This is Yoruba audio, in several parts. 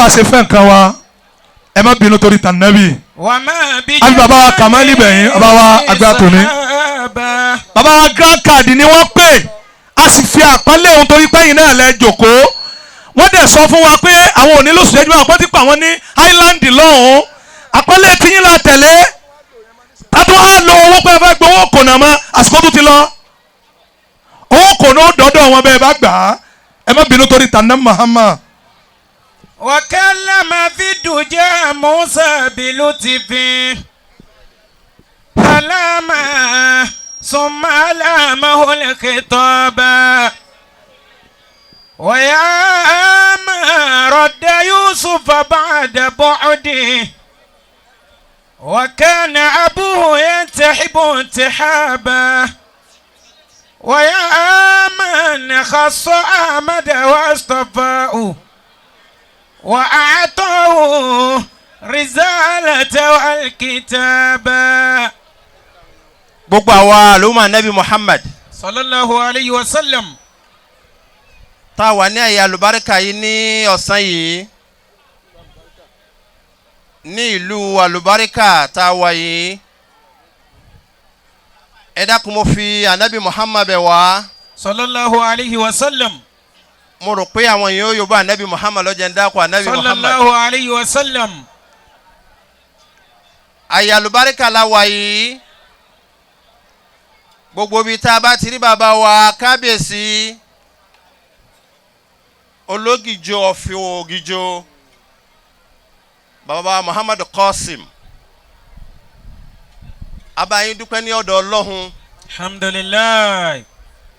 Báwa ṣe fẹ́ nǹkan wa, ẹ má bínú torí tànàbí. وما Àbí bàbá wa Kàmálì bẹ̀yìn, bàbá wa àgbà tòní. سحابا. Bàbá wa grand card ni wọ́n pè, a sì fi àpọ́nlé òun torí pẹ́yìn náà lẹ jòkóó. Wọ́n dẹ̀ sọ fún wa pé àwọn ò ní lóṣù jẹ́jú, àwọn pọ́ńtì pa àwọn ní Highland lọ́hùn-ún. Àpọ́nlé tiyín la tẹ̀lé. Tátó á lo owó pé ẹ fẹ́ gbowó kònà mọ́, àsìkò tó ti lọ. Owó kònà ó dọ́dọ̀ wọn bẹ́ẹ̀ bá gbà á. Ẹ má bínú torí tànà Muhammad. وكلم في الدجى موسى بلطف كلاما ثم ألامه الخطاب ويا ما رد يوسف بعد بعده وكان أبوه ينتحب انتحابا ويا من خص أحمد واصطفاه وأعطاه رسالة والكتابة. Gbogbo àwa àlùmọ̀ Nabi Muhammad صلى الله عليه وسلم tá a wà ní àyè àlùbáríkà yìí ní ọ̀sán yìí, ní ìlú àlùbáríkà tá a wà yìí, ẹ dákun, mo fi Anabi Muhammad bẹ̀ wá. صلى الله عليه وسلم. Mo rò pé àwọn èèyàn yóò bá Anabi Muhammad lọ́jọ́ ń dákun Anabi صلى Muhammad. الله عليه وسلم. Àyè àlùbáríkà la wà yìí. Gbogbo ibi tá a bá ti rí bàbá wa kábíyèsí Ológìjó ọ̀fìn Ògìjó, bàbá wa Muhammad Qasim, abayin dúpẹ́ ní ọ̀dọ̀ Ọlọ́hun. الحمد لله.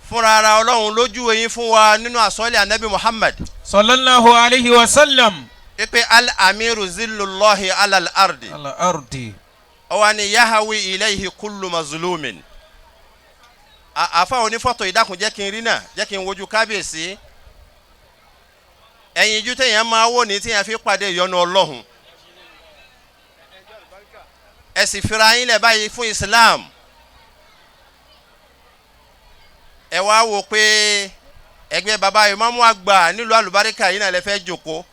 Fúnra ara Ọlọ́hun lójú eyín fún wa nínú àsọ́lẹ̀ Anabi Muhammad صلى الله عليه وسلم. Pé al amiru zillullahi alal ardi. الأرض. Ọwọ́ ni yahawi ilayhi kullu mazlumin. Àfa onífọ́tò, ìdákun, jẹ́ kí n rí náà, jẹ́ kí n wojú kábíyèsí. Ẹ̀yin ijú téèyàn máa wò ní téèyàn fi pàdé ìyọ́nú Ọlọ́hun, ẹ sì fira yín lẹ̀ báyìí fún Islam. Ẹ wá wò pé ẹgbẹ́ baba ìmáàmù àgbà nílùú àlùbáríkà yìí náà lè fẹ́ jòkó.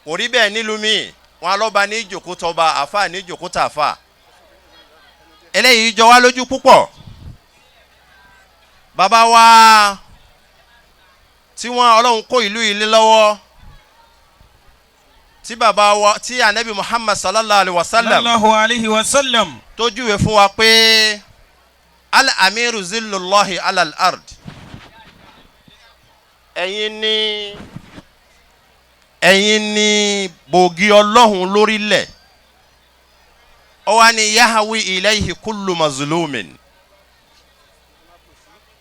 Kò rí bẹ́ẹ̀ nílùú míì, wọn alọ́ba ní jòkó tọba, àfa ní jòkó tàfà. Eléyìí jọ wá lójú púpọ̀. Baba wa tí wọn Ọlọ́run kó ìlú yìí lé lọ́wọ́, tí baba wa tí Anabi Muhammad sallallahu alayhi wa sallam صلى الله عليه وسلم tó júwe fún wa pé al amiru zillullahi alal ard, ẹ̀yin ni bògì Ọlọ́hun lórílẹ̀. Ó wá ní yahawi ilayhi kullu mazlumin.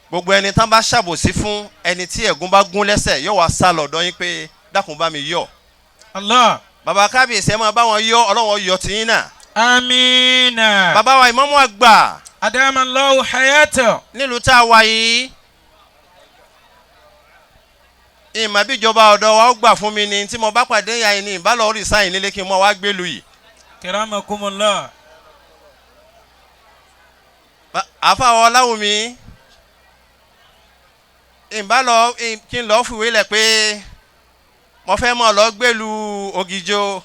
Gbogbo ẹni tán bá ṣàbòsí fún, ẹni tí ẹ̀gún bá gún lẹ́sẹ̀, yóò wá sá lọ́dọ̀ yín pé dákun, bá mi yọ. Allah. Bàbá kábíyèsí, ẹ máa bá wọn yọ, Ọlọ́wọ́n yọ tìyín náà. آمين. Bàbá wa ìmámù àgbà أدام الله حياته. nílùú tá a wà yìí, ìmọ̀ bíjọba ọ̀dọ́ wa ó gbà fún mi ni tí mo bá pàdé ìyá yìí ní ìbálò resign nílé kí n mọ wá gbélu yìí. كرمكم الله. Àfa Ọláwùmí, ìbálò kí n lọ́ọ́ fìwé lẹ̀ pé mo fẹ́ mọ̀ lọ́ọ́ gbélu Ògìjó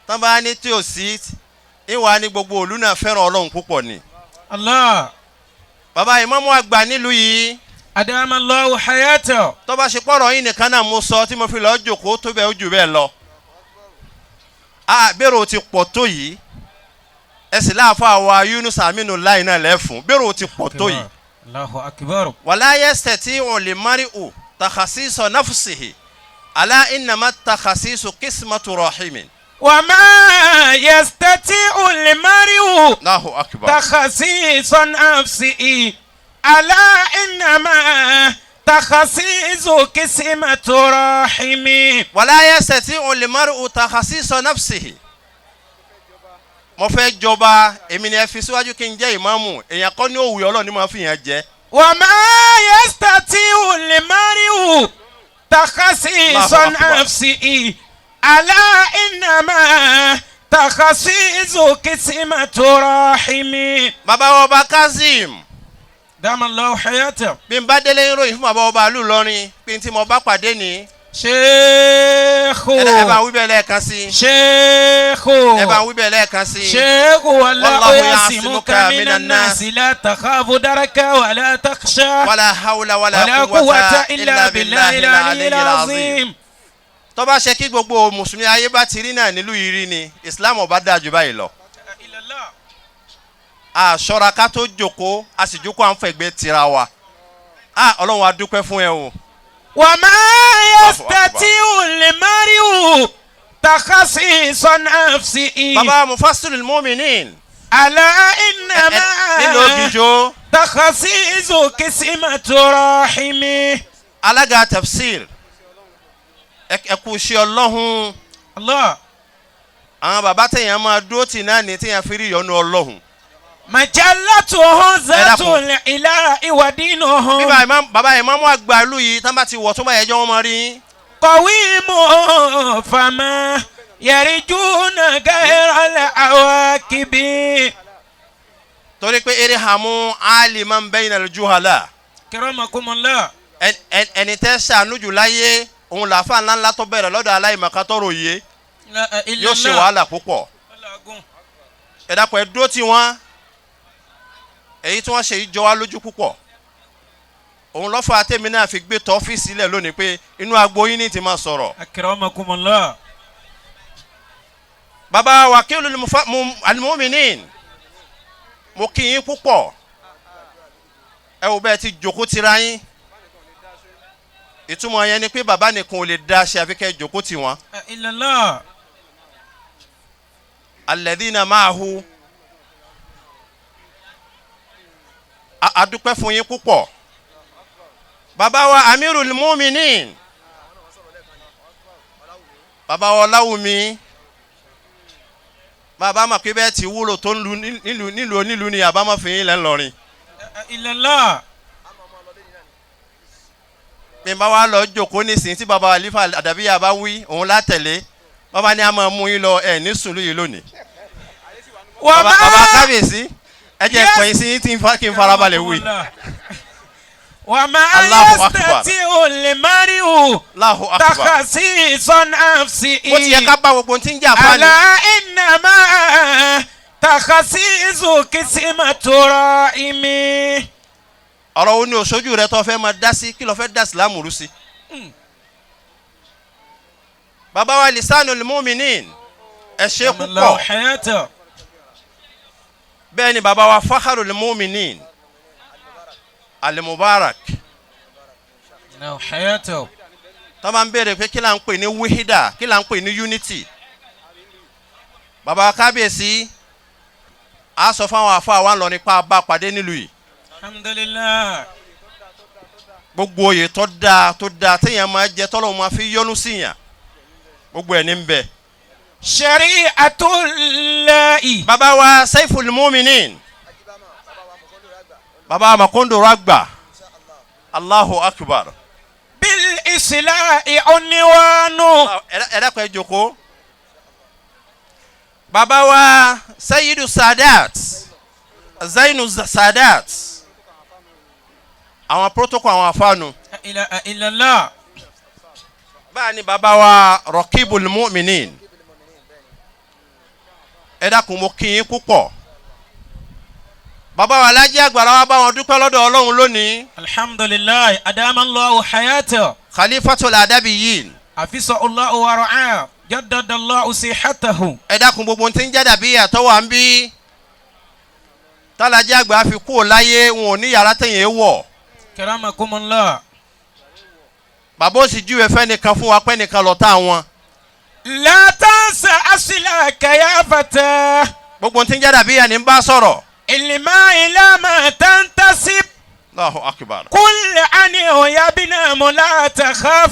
tán bá ní tí ò sí ìwà ní gbogbo òlú náà fẹ́ràn Ọlọ́run púpọ̀ ni. Allah. Bàbá ìmámù àgbà nílùú yìí, أدام الله حياته. tó bá ṣe pọ̀rọ̀ yín nìkan náà mo sọ tí mo fi lọ́ọ́ jòkó tó bẹ́ẹ̀, ó jù bẹ́ẹ̀ lọ. A bẹ́rù ti pọ̀ tó yìí, ẹ sì láàfáà wa Yunus Aminu láì náà lẹ́fún bẹ́rù ti pọ̀ tó yìí. الله أكبر. Wàlá yastati'u limari'u takhasisu nafsihi ala innama takhasisu qismatu rahimin. وما يستطيع المرء Allahu akbar. تخصيص نفسه ألا إنما تخصيص قسمة رحم. Wàlá yastati'u limari'u takhasisu nafsihi. Mo fẹ́ jọba, èmi ni ẹ fi síwájú kí n jẹ́ ìmáàmù. Èèyàn kọ́ ní òwúyọ́, Ọlọ́run ni mo fi yàn jẹ́. وما يستطيع المرء تخصيص الله أكبر. نفسه ألا إنما تخصيص قسمة رحم. Bàbá wa ọba Kazeem, دام الله حياته. bí n bá délé ń ròyìn fún bàbá ọba ìlú Ìlọrin pé n tí mo bá pàdé ní شيخ Ẹ bá wí bẹ́ẹ̀ lẹ́ẹ̀kan sí. شيخ Ẹ bá wí bẹ́ẹ̀ lẹ́ẹ̀kan sí. شيخ والله والله يعصمك يعصمك من من الناس الناس. لا تخاف دركا ولا تخشى Wala hawla wala ولا quwwata قوة illa إلا بالله billahi العلي al-aliyyil azim. العظيم. Tó bá ṣe kí gbogbo mùsùlùmí ayé bá ti rí náà nílùú yìí rí ni Islam ò bá dáa jù báyìí lọ. A ṣọ́ra ká tó jókòó, a sì jókòó à ń fẹ̀gbẹ́ tira wa. A Ọlọ́run a dúpẹ́ fún ẹ o. وما الله يستطيع المرء تخصيص نفسه Bàbá Mufassirul Mu'minin ألا إنما nílùú Ògìjó, تخصيص قسمة رحمه. alága tafsir, ẹ kú iṣẹ́ Ọlọ́hun. الله. Àwọn bàbá téèyàn máa dúró tì náà ní téèyàn fi rí ìyọ́nú Ọlọ́hun. مجلته ذات dákun. الإله ودينهم. Bí bàbá ìmáàmù àgbà ìlú yìí tán bá ti wọ̀ tó bá yẹjọ́ wọn máa rí yín. قويم فما يرجون غير العواقب. Torí pé erihamu aliman bayna al-juhala. كرمكم الله. Ẹni tẹ́ ṣàánú jù láyé òun làáfà ńláńlá tó bẹ̀rẹ̀ lọ́dọ̀ aláìmọ̀ká tọrọ yé لا إلا yóò ṣe الله. wàhálà púpọ̀. Ẹ dákun, ẹ dúró tì wọ́n. Èyí tí wọ́n ṣe yìí jọ wá lójú púpọ̀. Òun lọ́fà tèmi náà fi gbé tọ́ ọ́fíìsì lẹ̀ lónìí pé inú agbo yín ní ti máa sọ̀rọ̀. أكرمكم الله. Baba wakilul al-mu'minin, mo kí yín púpọ̀. Ẹ wo bẹ́ẹ̀ ti jòkó tira yín. Ìtumọ̀ yẹn ni pé bàbá nìkan ò lè dá ṣe àfi kẹ́ jòkó tì wọ́n. لا إلا الله. Alladhina ma'ahu. A dúpẹ́ fún yín púpọ̀. Bàbá wa amirul mu'minin, bàbá wa Ọláwùmí, bàbá mà pé bẹ́ẹ̀ ti wúlò tó ń lu nílùú nílùú onílùú ni àbá má fi yín lẹ́ ńlọrin. لا إلا الله. Bí n bá wa lọ jókòó nísìnyí tí bàbá àlífà àdàbíyà bá wí òun látẹ̀lé, bàbá ní a máa mú yín lọ ẹ̀ ní sùúrù yìí lónìí. وما Bàbá kábíyèsí, ẹ jẹ́ kọ̀yìn sí yín tí kí n farabalẹ̀ wí. وما Allahu Akbar. يستطيع المرء Allahu Akbar. تخصيص نفسه. Bó ti yẹ ká bá gbogbo ohun tí ń jà fáni. ألا إنما تخصيص قسمة رحمه. Ọ̀rọ̀ wo ni òṣojú rẹ tó fẹ́ máa dá sí? Kí ló fẹ́ dá sílámù rú sí? Bàbá wa lisanul mu'minin, ẹ ṣe الله púpọ̀. حياته. Bẹ́ẹ̀ ni bàbá wa fakharul mu'minin alimubarak. الله حياته. Tó máa ń béèrè pé kí là ń pè ní wíhídà, kí là ń pè ní unity. Bàbá wa kábíyèsí, a sọ fáwọn àfa wa ń lọ nípa bá pàdé nílùú yìí. الحمد لله. Gbogbo oyè tó dáa tó dáa téèyàn máa jẹ tọ́lọ́ máa fi yọ́nú síyàn, gbogbo ẹ̀ ní ń bẹ. شريعة الله. Bàbá wa Saiful Muminin, bàbá Makondoro àgbà, Allahu Akbar. بالإصلاح عنوان. Ẹ dákun, ẹ jókòó. Bàbá wa Sayyidu Sadat, Zainu Sadat, àwọn protocol àwọn afánu. لا إله إلا الله. Báà ni bàbá wa Raqibul Mu'minin. Ẹ dákun, mo kí yín púpọ̀. Bàbá wa Alhaji Àgbàrá wa bá wọn dúpẹ́ lọ́dọ̀ Ọlọ́run lónìí. الحمد لله أدام الله حياته. Khalifatul Adabiyyin. حفظه الله ورعاه جدد الله صحته. Ẹ dákun, gbogbo ohun tí ń jẹ́ dàbí àtọ́wà ń bí tálájí àgbà fi kú ò láyé, wọn ò ní yàrá tẹ̀yìn wọ̀. كرمكم الله. Bàbá ó sì júwe fẹ́nìkan fún wa pẹ́nìkan lọ́tà wọn. لا تنس أصلك يا فتى. Gbogbo ohun tí ń jẹ́ dàbí yà ní ń bá sọ̀rọ̀. إلما إلى ما تنتسب. Allahu Akbar. قل عنه يا ابن لا تخف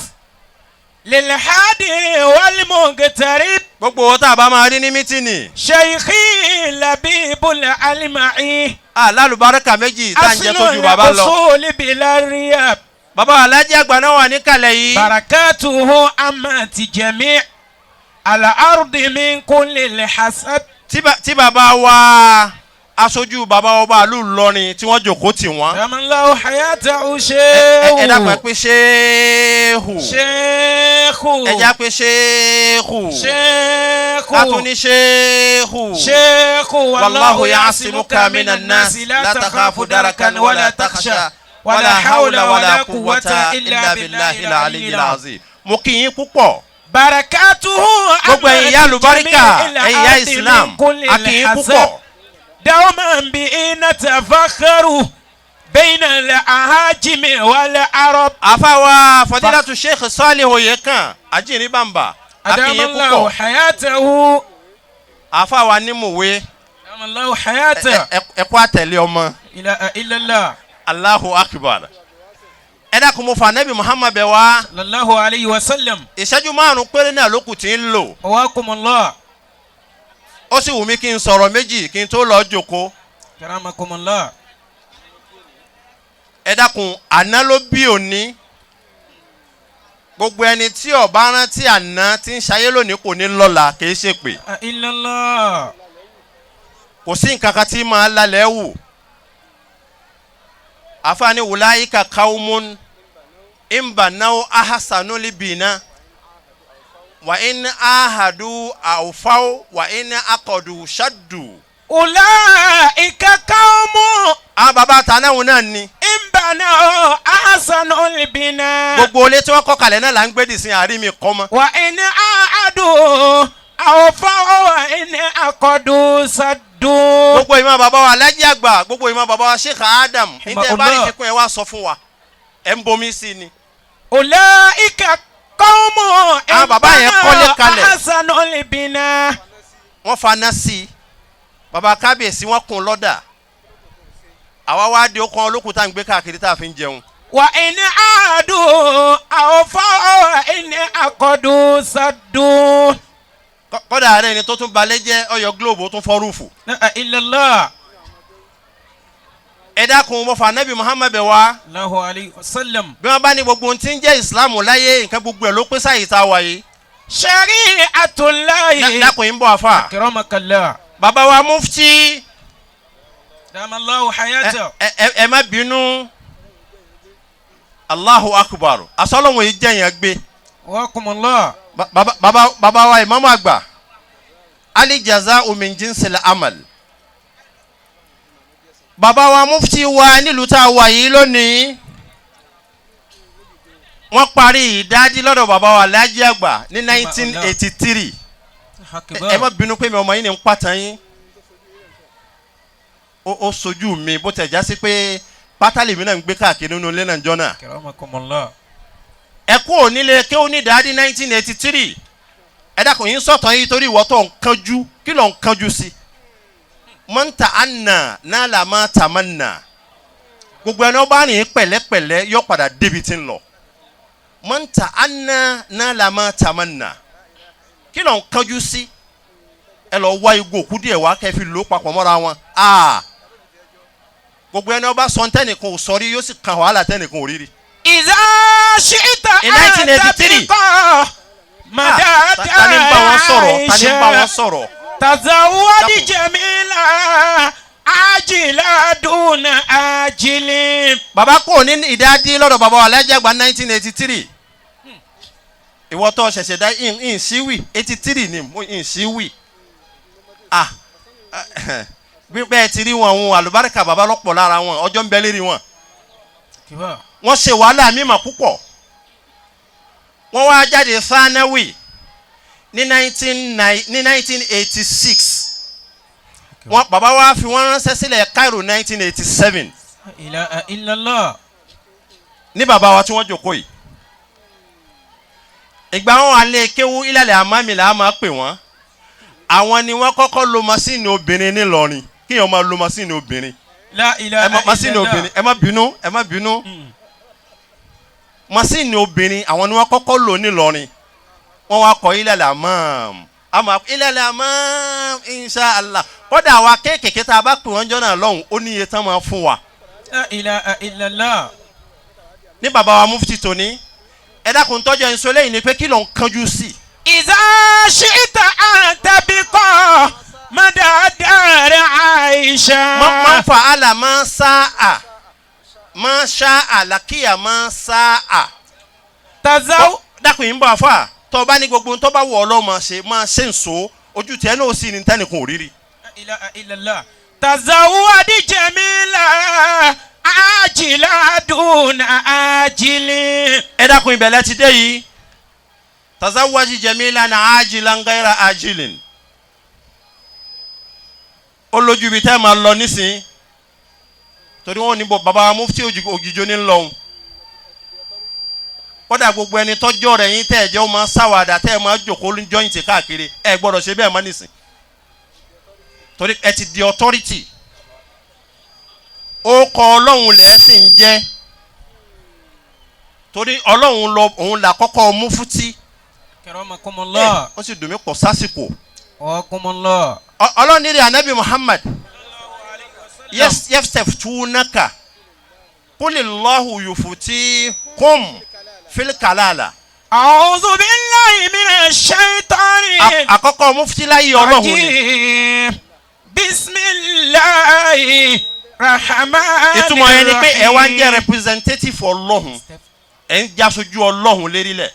للحاضر والمغترب. Gbogbo owó tá a bá máa rí ní mítìnì. شيخي لبيب العلمعي. Alálùbáríkà méjì tá à ń jẹ أصل tó ju bàbá lọ. الأصول بلا رياب. Bàbá Alhaji Àgbà náà wà níkàlẹ̀ yìí. بركاته أمات جميع الأرض من كل الحسب. Tí bàbá wa Aṣojú bàbá ọba ìlú Ìlọrin tí wọ́n jòkó tì wọ́n. Ramallahu hayatahu Ẹ dákun, ẹ shehu. pé ṣéhù. Shehu. Ẹ já pé ṣéhù. Shehu. Ká tún ní ṣéhù. Shehu. Wallahu ya'simuka minan nas la takhafu darakan wala takhsha wala hawla wala quwwata illa billahi al-aliyyil azim. Mo kí yín púpọ̀. Barakatuhu. Gbogbo ẹ̀yin ìyá àlùbáríkà, ẹ̀yin ìyá Islam, a kí yín púpọ̀. دوما به نتفخر بين الأعاجم والعرب. Àfàwà Fadilatu Sheikh Salih Oyekan Ajínrín Bàmbà, a kí أدام yín الله púpọ̀. حياته. Àfàwà nímùwé, أدام الله حياته. ẹ kú àtẹ̀lé ọmọ. إله إلا الله. Allahu akbar. Ẹ dákun, mo fà Nẹ́bí Muhammad bẹ̀ wá. صلى الله عليه وسلم. Ìṣẹ́jú 5 péré náà ló kù tí ń lò. قواكم الله. Ó sì wù mí kí n sọ̀rọ̀ méjì kí n tó lọ jòkó. كرمكم الله. Ẹ dákun, àná ló bí òní. Gbogbo ẹni tí ó bá rántí àná tí ń ṣayé lónìí kò ní lọ́la, kì í ṣe pé. إلا الله. Kò sí nǹkan kan tí máa lálẹ́ wù. Àfààní wùláyíkà kaumun ìmbànáwó ahasanulibina wà in ahadu àwòfáwò wà in akọ̀dù ṣàdù. أولئك قوم Àwọn bàbá àtànáwó náà ni. إن بنوا أحسنوا البناء. Gbogbo ilé tí wọ́n kọ́ kalẹ̀ náà là ń gbé dì sí àárín mi kọ́ mọ́. وإن أعدوا أوفوا وإن أقدوا سدوا. Gbogbo ìmọ̀ bàbá wa Alhaji Àgbà, gbogbo ìmọ̀ bàbá wa Sheikh Adam, níta bá rí Allah. fikún ẹ wá sọ fún wa, ẹ ń bomi sí ni. أولئك قوم Àwọn bàbá yẹn kọ́lé kalẹ̀. أحسنوا البناء. Wọ́n faná sí i, bàbá kábíyèsí wọ́n kún lọ́dà, àwa wá di okun olókùn tá à ń gbé káàkiri tá a fi ń jẹun. وإن أعدوا أوفوا وإن أقدوا سدوا. Kọ́dà ààrẹ ni tó tún balẹ̀ jẹ́ ọyọ gílóòbù, ó tún fọ́ rúùfù. لا إله إلا الله. Ẹ dákun, mo fà Nábì Muhammad bẹ̀ wá. الله عليه وسلم. Bí wọ́n bá ní gbogbo ohun tí ń jẹ́ ìsìláàmù láyé, nǹkan gbogbo ẹ̀ ló pé sáyé tá a wà yìí. شريعة الله. Dákun yín bọ̀ àfà. أكرمك الله. Bàbá wa mufti, دام الله حياته. ẹ má bínú. Allahu akbar, asọ́lọ́wọ̀n yìí jẹ́ yẹn gbé. وكم الله. Bàbá wa ìmáàmù àgbà, ali jaza'u min jinsil amal. Bàbá wa mufti wa nílùú tá a wà yìí lónìí, wọ́n parí ìdádí lọ́dọ̀ bàbá wa Alhaji Àgbà ní 1983. Ẹ má bínú pé mi ọmọ yín ni ń pàtàn yín, ó sojú mi bó tẹ̀ já sí pé pátálì mi náà ń gbé káàkiri nínú ilé náà jọ náà. أكرمكم الله. Ẹ kú onílé kí ó ní ìdádí 1983. Ẹ dákun, yín sọ̀tàn yín torí ìwọ tó ń kánjú, kí ló ń kánjú sí? Mọ́ńtà àná náà là má tàmá nà. Gbogbo ẹni ó bá rìn pẹ̀lẹ́pẹ̀lẹ́ yóò padà débi tí ń lọ. Mọ́ńtà àná náà là má tàmá nà. Kí ló ń kánjú sí? Ẹ lọ wá igbó òkú díẹ̀ wá kẹ́ fi lò ó papọ̀ mọ́ra wọn. Aa, gbogbo ẹni ó bá sọ ntẹ́nìkan ò sọrí, yóò sì kan wàhálà tẹ́nìkan ò rírí. إذا شئت In أن 1983. تبقى مدى Ta ni ń bá wọn sọ̀rọ̀? Ta ni ń bá wọn sọ̀rọ̀? تزود Dákun. جميلا عاجلا دون عاجل. Bàbá kò ní ìdádí lọ́dọ̀ bàbá wa Alhaji Àgbà 1983. Ìwọ tó ṣẹ̀ṣẹ̀ dá in síwì, 83 ni mo in síwì. Ah, bí bẹ́ẹ̀ ti rí wọn, òun àlùbáríkà bàbá lọ́pọ̀ lára wọn, ọjọ́ ń bẹ lérí wọn. Wọ́n ṣe wàhálà mímọ̀ púpọ̀. Wọ́n wá jáde sanawi ní 1986. Wọ́n bàbá wa fi wọ́n ránṣẹ́ sílẹ̀ Cairo 1987 لا إله إلا الله. Ní bàbá wa tí wọ́n jókòó yìí. Ìgbà wọn wà lé kéwú ìlàlẹ̀ àmàmì là á máa pè wọ́n. Àwọn ni wọ́n kọ́kọ́ lo masíìnì obìnrin nílọrin, kíyàn máa lo masíìnì obìnrin. لا إله Ẹ má masíìnì إلا الله. obìnrin, ẹ má bínú, ẹ má bínú. Masíìnì obìnrin, àwọn ni wọ́n kọ́kọ́ lò nílọrin. Wọ́n wá kọ ìlàlẹ̀ àmàm àmà ìlàlẹ̀ àmàm insha Allah. Kódà àwa kéékèèké tá a bá pè wọ́n jọ́ náà lọ́hùn, ó ní iye tán máa fún wa. لا إله إلا الله. Ní bàbá wa mufti tòní, ẹ dákun, tọ́jú ẹ̀ ń sọ lẹ́yìn ni pé kí ló ń kánjú sí? إذا شئت أن تبقى مدى الدار عائشة máa ń fa àlà máa ń sá à máa ń ṣá àlàkíyà máa ń sá à. تزو Dákun yìí ń bọ̀ àfà tó bá ní gbogbo tó bá wù ọ́ lọ́mọ ṣe máa ṣe ń so ojú tiẹ̀ náà ó sì ní tẹ́nìkan ò rírí. لا إله إلا الله تزود جميلة عاجلة دون عاجل Ẹ dákun ìbẹ̀lẹ̀ ti dé yìí tazawaji jamilan ajilan gaira ajilin ó lójú ibi tẹ́ ẹ máa lọ nísìn torí wọn ò ní bọ baba mufti Ògìjó ní lọ́hùn kódà gbogbo ẹni tọ́jọ́ rẹ̀ yín tẹ́ ẹ jẹ́ ó máa sáwàdà tẹ́ ẹ máa jòkó jọ́yìntì káàkiri ẹ gbọ́dọ̀ ṣe bẹ́ẹ̀ mọ́ nísìn torí ẹ ti di authority ó kọ ọlọ́run lẹ́ẹ̀ sì ń jẹ́ torí ọlọ́run lọ òun là kọ́kọ́ mufti. كرمكم الله Ó sì dùn mí pọ̀ sásìkò. وكم الله Ọlọ́run ní rẹ̀ anabi Muhammad yafstaftunaka qulillahu yuftikum fil kalala. أعوذ بالله من الشيطان Àkọ́kọ́ mufti láyé ọlọ́run ni. الرجيم بسم الله الرحمن Ìtumọ̀ yẹn ni pé ẹ wá ń jẹ́ الرحيم. representative ọlọ́run ẹ ń jásojú ọlọ́run lérílẹ̀.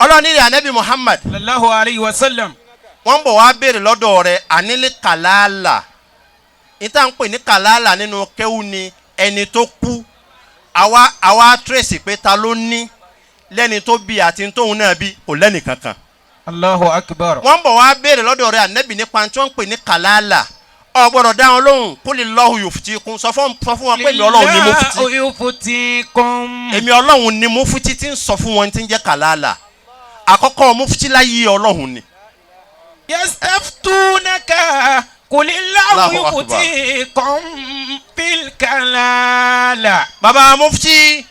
Ọlọ́run ní rẹ̀ anabi Muhammad صلى الله عليه وسلم wọ́n bọ̀ wá béèrè lọ́dọ̀ rẹ̀ ànílé kàlàlà níta ń pè ní kàlàlà nínú kéwú ni ẹni tó kú àwa tírèsì pé ta ló ní lẹ́ni tó bí àti tóun náà bí kò lẹ́nì kankan. الله أكبر Wọ́n bọ̀ wá béèrè lọ́dọ̀ rẹ̀ ànẹ́bì nípa tí wọ́n ń pè ní kàlàlà ọ gbọ́dọ̀ dá wọn lóhùn kó lè lọ́hùn yuftikum sọ fún wọn pé èmi ọlọ́run ni mufti يفتيكم èmi ọlọ́run ni mufti tí ń sọ fún wọn tí ń jẹ́ kàlàlà àkọ́kọ́ mufti láyé ọlọ́run ni. يستفتونك قل الله الله أكبر. يفتيكم في الكلالة Baba mufti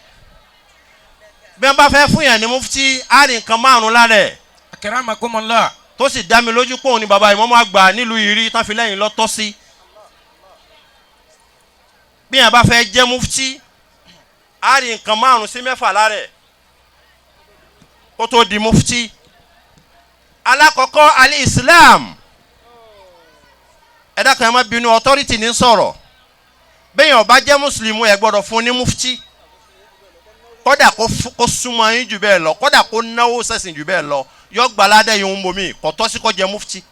bí wọn bá fẹ́ fún yàn ní mufti á rí nǹkan márùn lára ẹ̀ أكرمكم الله tó sì dá mi lójú pé òun ni baba ìmọ̀mọ́ àgbà nílùú ìrí tán fi lẹ́yìn lọ́tọ́ sí. Bí yàn bá fẹ́ jẹ́ mufti á rí nǹkan márùn sí mẹ́fà lára ẹ̀ kó tó di mufti. Alákọ̀ọ́kọ́ alẹ́ Islam ẹ dákun ẹ má bínú authority ní sọ̀rọ̀ bẹ́ẹ̀ yàn bá jẹ́ mùsùlùmí ẹ gbọ́dọ̀ fún ní mufti kódà kó súnmọ́ yín jù bẹ́ẹ̀ lọ kódà kó náwó sẹ̀sìn jù bẹ́ẹ̀ lọ yọ gbaládẹ́ yìí ń bomi kò tọ́ sí kó jẹ mufti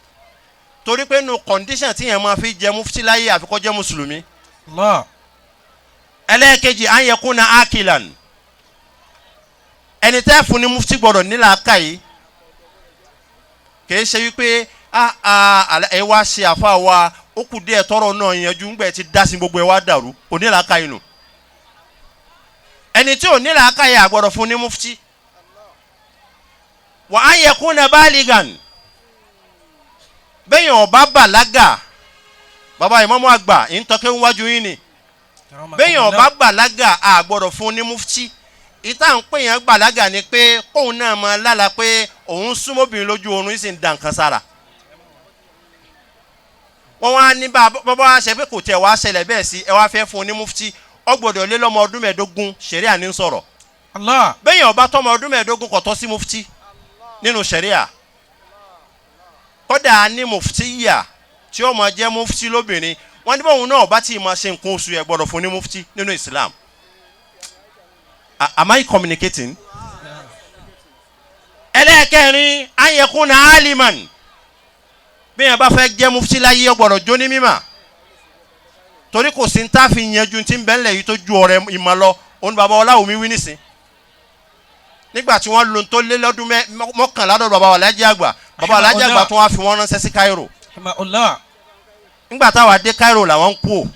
torí pé nu condition tí yẹn máa fi jẹ mufti láyé àfi kó jẹ mùsùlùmí. الله Ẹlẹ́ẹ̀kejì an yakuna akilan ẹni tẹ́ fún ni mufti gbọ́dọ̀ nílà ká yìí kì í ṣe wípé ẹ wá ṣe àfa wa ó kù díẹ̀ tọrọ náà yanjú ńgbẹ́ ti dá sí gbogbo ẹ wá dàrú kò nílà ká yìí nù ẹni tí ò nílà ká yìí àgbọ́dọ̀ fún ni mufti. Wa an yakuna baligan bẹ́ẹ̀ yẹn ọba bàlágà bàbá ìmọ̀mọ́ àgbà ìntọ́kẹ́ ń wájú yín ni bẹ́ẹ̀ ọba gbàlágà a gbọ́dọ̀ fún ní mufti ìta ń pè yẹn gbàlágà ni pé kóun náà máa lála pé òun súnmọ́bìnrin lójú oorun yìí sì ń da nǹkan sára wọ́n wá ní bàbá wa ṣe pé kò tẹ̀ wá ṣẹlẹ̀ bẹ́ẹ̀ sí ẹ wá fẹ́ fún ní mufti ó gbọ́dọ̀ lé lọ́mọ ọdún 15 ṣẹ̀ríà ní sọ̀rọ̀ Allah bẹ́ẹ̀ yẹn ọba tọmọ ọdún 15 kò tọ́ sí mufti nínú ṣẹ̀ríà kódà ní mufti yà tí ó máa jẹ́ mufti lóbìnrin wọ́n ní bóun náà bá tí ì máa ṣe nǹkan oṣù yẹn gbọ́dọ̀ fún ní mufti nínú Islam. Am I communicating? Ẹlẹ́ẹ̀kẹrin ayẹkùnà aliman bí yẹn bá fẹ́ jẹ́ mufti láyé ó gbọ́dọ̀ jó ní mímà torí kò sí ní tá a fi yanjú tí ń bẹ́ẹ̀ lẹ̀ yìí tó ju ọ̀rẹ́ ìmọ̀ lọ òun bàbá Ọláwùmí wí nísìn nígbà tí wọ́n lo tó lé lọ́dún 11 dọ̀dọ̀ bàbá Aláàjì Àgbà bàbá Aláàjì Àgbà tó wá fi wọ́n ránṣẹ́ sí Cairo Rahimahullah. nígbà táwa dé Cairo làwọn ń kú o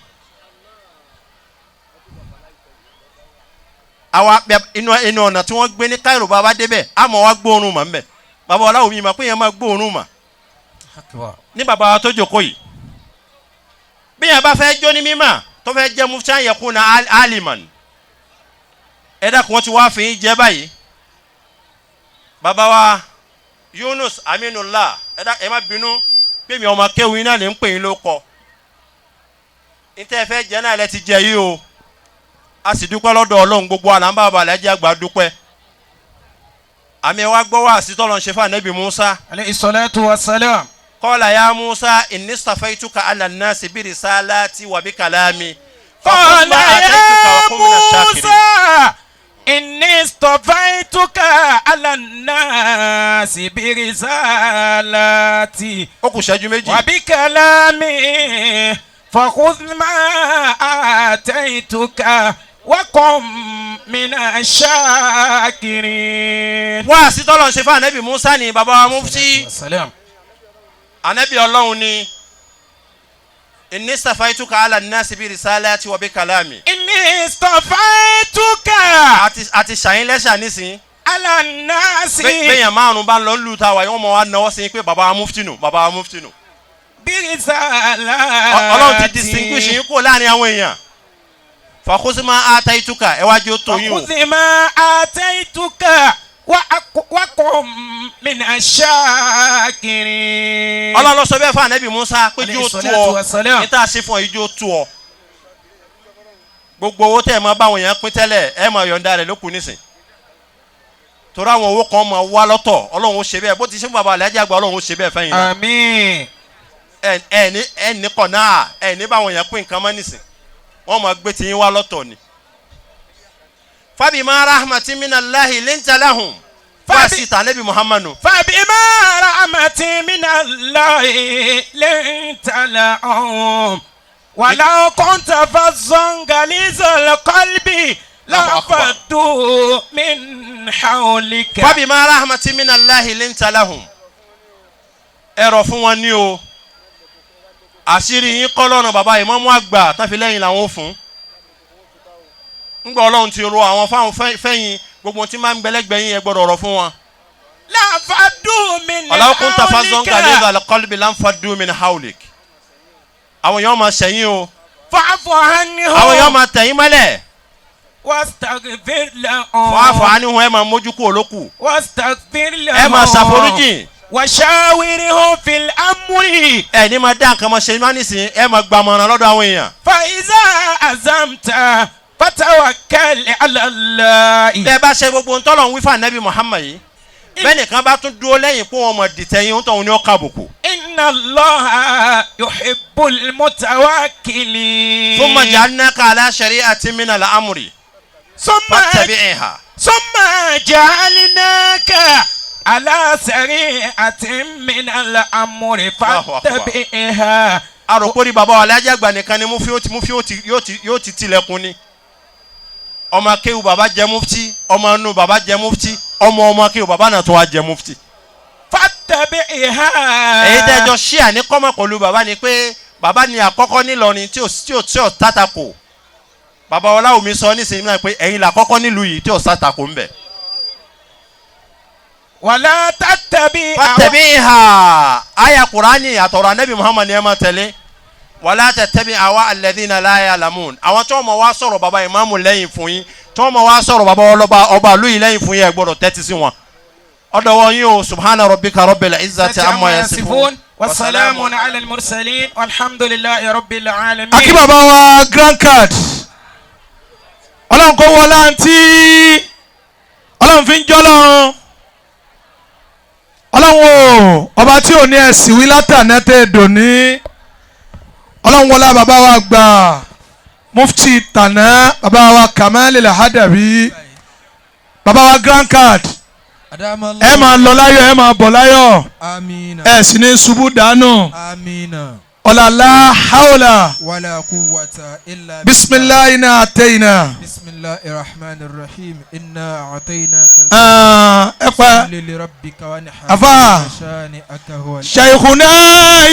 àwa inú ọ̀nà tí wọ́n gbé ní Cairo bàbá débẹ̀ àmọ́ wa gbóòórùn mà ń bẹ̀ bàbá Ọláwùmí mà pé yẹn máa gbóòórùn mà ní bàbá wa tó jókòó yìí bí yẹn bá fẹ́ jó ní mímà tó fẹ́ jẹ́ mufti ayẹkùn na aliman ẹ dákun wọ́n ti wá fi yín jẹ́ báyìí bàbá wa Yunus Aminullah ẹ má bínú pé mi ọmọ kéwìn náà lè ń pè yín ló kọ níta ẹ fẹ́ jẹ́ náà lẹ ti jẹ yìí o a sì dúpẹ́ lọ́dọ̀ Ọlọ́run gbogbo àlà ń bá bàbá Aláàjì Àgbà dúpẹ́ àmì ẹ wá gbọ́ wá sí tọ́lọ́ ń ṣe fún Ànábì Musa Alayhi salatu wa salam. Qala ya Musa inni istafaituka ala nnasi bi risalati wa bi kalami. قال Fakhudh ma ataytuka يا wa kun mina shakirin. موسى إني اصطفيتك على الناس برسالاتي Ó kù ṣẹ́jú 2. وبكلامي فخذ ما آتيتك وكن من الشاكرين. Wá sí tọ́lọ̀ ń ṣe fún anabi Musa ni bàbá wa mufti. السلام. Anabi Ọlọ́run ni inni istafaituka ala nnasi bi risalati wa bi kalami. إني اصطفيتك Àti ṣàyín lẹ́ṣà nísìnyí. على الناس Bẹ́yàn márùn-ún bá ń lọ lù tá a wà yìí wọ́n mọ̀ wá náwó sí i pé bàbá wa mufti nù, bàbá wa mufti nù. برسالاتي. Ọlọ́run ti distinguish yín kúrò láàrin àwọn èèyàn. Fakhudh ma ataituka, ẹ wá jẹ́ ó tó yín o. فخذ ما آتيتك وكن من الشاكرين. Ọlọ́run ló sọ bẹ́ẹ̀ fún anabi Musa pé jẹ́ ó tó Alayhi salatu ọ, wassalam. ní tá a ṣe fún ọ yìí jẹ́ ó tó ọ. Gbogbo owó tẹ́ ẹ máa báwọn èèyàn pín tẹ́lẹ̀ ẹ máa yọ̀ǹda rẹ̀ lókun nísìn. Torí àwọn owó kan máa wá lọ́tọ̀, Ọlọ́run ó ṣe bẹ́ẹ̀ bó ti ṣe fún bàbá Alhaji àgbà, Ọlọ́run ó ṣe bẹ́ẹ̀ fẹ́yìn náà. آمين. Ẹ ní kọ̀ náà, ẹ ní báwọn èèyàn pín nǹkan mọ́ nísìn, wọ́n máa gbé tiyín wá lọ́tọ̀ ni. Fabima rahmatin minallahi linta lahum. Fáàsì tànẹ́bí Muhammadu. فبما رحمة من الله لنت لهم ولو كنت فظا غليظ القلب لانفضوا من حولك. Fabima rahmatin minallahi linta lahum. Ẹ̀rọ fún wọn ní o. Àṣírí yín kọ́ lọ́nà bàbá ìmáàmù àgbà tán fi lẹ́yìn làwọn ò fún. Ńgbà Ọlọ́run ti ro àwọn fáwọn fẹ́yìn gbogbo tí máa ń gbẹlẹ́gbẹ́ yín ẹ gbọ́dọ̀ ọ̀rọ̀ fún wọn. لانفضوا من Walau kunta fazzan حولك ghaliza alqalbi lanfaddu min hawlik. Àwọn èèyàn máa ṣẹ̀yìn o. فاعف عنهم Àwọn èèyàn máa tẹ̀yìn mọ́lẹ̀. واستغفر لهم Fa'fu anhum, ẹ máa mójú kúrò lókù. واستغفر لهم Ẹ máa ṣàforíjìn. وشاورهم في الأمر Ẹ ní máa dá nǹkan máa ṣe má nísìnyí, ẹ máa gbàmọ̀ràn lọ́dọ̀ àwọn èèyàn. فإذا عزمت فتوكل على الله. Bẹ́ẹ̀ bá ṣe gbogbo ntọ́lọ̀ ń wí fún anabi Muhammad yìí, bẹ́ẹ̀ nìkan bá tún dúró lẹ́yìn pé wọn mọ̀ dìtẹ̀ yín, tóun ní ó kàbùkù. إن الله يحب المتوكلين. Thumma ja'alnaka ala shari'atin minal amri ثم fattabi'ha. ثم جعلناك على شريعة من الأمر الله أكبر. فاتبعها. Àròpórí bàbá wa Alhaji àgbà nìkan ni mufi yóò ti tilẹ̀kùn ni. Ọmọ akéwù bàbá jẹ mufti, ọmọ inú bàbá jẹ mufti, ọmọ ọmọ akéwù bàbá náà tó wá jẹ mufti. فاتبعها. Èyí tẹ́jọ ṣíà ní kọ́mọ̀ pẹ̀lú bàbá ni pé bàbá ni àkọ́kọ́ nílọrin tí ò tàtàkò. Bàbá Ọláwùmí sọ nísìnyí náà pé ẹ̀yin là kọ́kọ́ nílùú yìí tí ò sàtàkò ń bẹ̀. ولا تتبع Fattabi'ha, àyà Kùránì àtọ̀rọ̀ Ànábì Muhammad ni ẹ máa tẹ̀lé. Wala tattabi àwa alladhina la ya'lamun. Àwọn tí wọ́n mọ̀ wá sọ̀rọ̀ bàbá ìmáàmù lẹ́yìn fún yín, tí wọ́n mọ̀ wá sọ̀rọ̀ bàbá ọlọ́ba ọba ìlú yìí lẹ́yìn fún yín, ẹ gbọ́dọ̀ tẹ́tí sí wọn. Ọ̀dọ̀ wọn yín o, subhana rabbika rabbil izzati amma yasifun. وسلام على المرسلين والحمد لله رب العالمين. Akí bàbá wa grand card, Ọlọ́run kó wọlé àǹtí Ọlọ́run fi ń jọ́ lọ́run. Ọlọ́run o, ọba tí ò ní ẹ̀sìn wí látàná tẹ́ dòní. Ọlọ́run wọlé bàbá wa gbà mufti tàná, bàbá wa Kamal Hadabi, bàbá wa grand card, ẹ máa lọ láyọ̀, ẹ máa bọ̀ láyọ̀. Amina. Ẹ sì ní ṣubú dànù. Amina. Ọ̀làlá haúlà. Wala quwwata illa billah. Bisimilayi na àtẹ̀yìnà. Bismillahir rahmanir rahim. Inna a'tainaka Ẹ pẹ́. Salli li rabbika wanhar. Afa. Shani'aka huwal Shaykhuna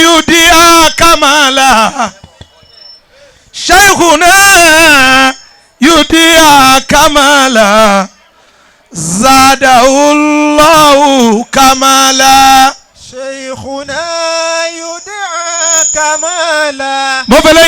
yudia kamala, Shaykhuna yudia kamala, zadahullahu kamala. Shaykhuna yud'a kamala. Mo fẹ́ lẹ́yìn.